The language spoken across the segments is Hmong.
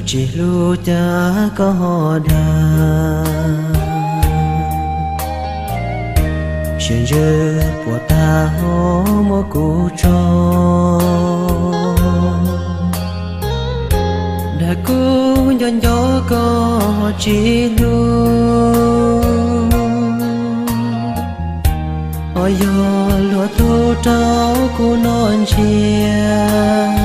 Tsis hlub cas koj ho dag, siav ntsws puas tag ho muab kuv tso. Dag kuv nco nco koj ho tsis hlub, ho yog luag tug rau kuv noj ntshiab.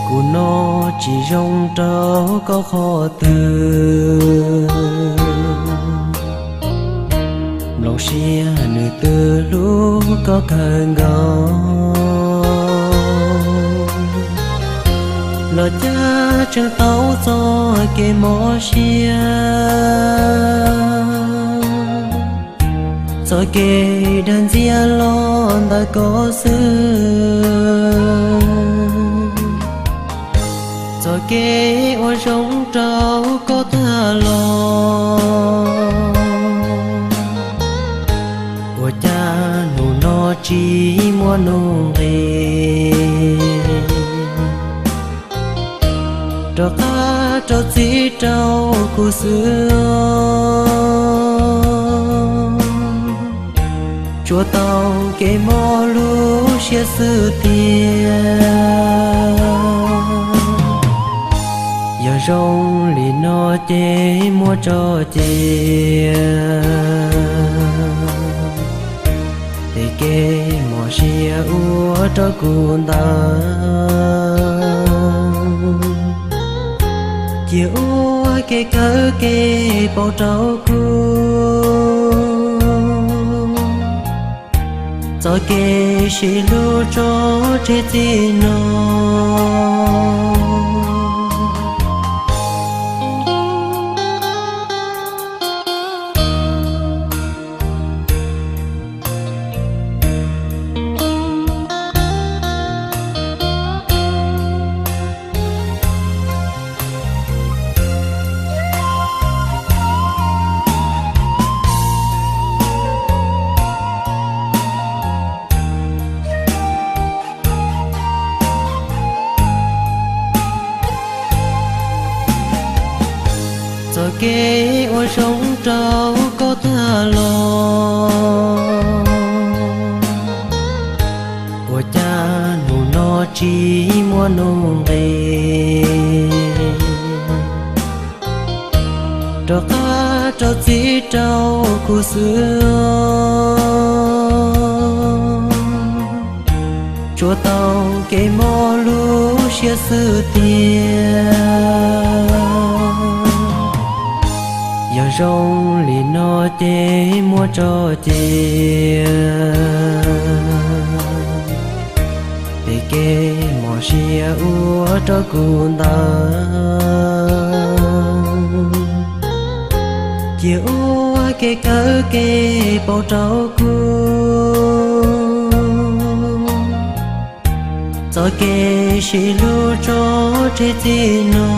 Kuv noj tsis zoo rau koj qhov twg, nplooj siab nws twb hlub koj kawg nkaus, los cas tseem tau txoj kev mob siab, txoj kev dag ntxias los ntawm koj xwb, txoj kev ua zoo rau koj tag los. Ua cas hnub no tsis muaj nuj nqis rov qab rau txim rau kuv xwb, tsuas tau kev mob lub siab xwb tiag. Yog zoo li no ces muab tso cia, tej kev mob siab ua rau kuv ntawd, cia ua kev kawm kev paub rau kuv txoj kev sib hlub tso tseg txij no. Txoj kev ua zoo rau koj tag los, ua cas hnub no tsis muaj nuj nqis rov qab rau txim rau kuv xwb, tsuas tau kev mob lub siab xwb tiag. Yog zoo li no ces muab tso cia, tej kev mob siab ua rau kuv ntawd, cia ua kev kawm kev paub rau kuv txoj kev sib hlub tso tseg txij no.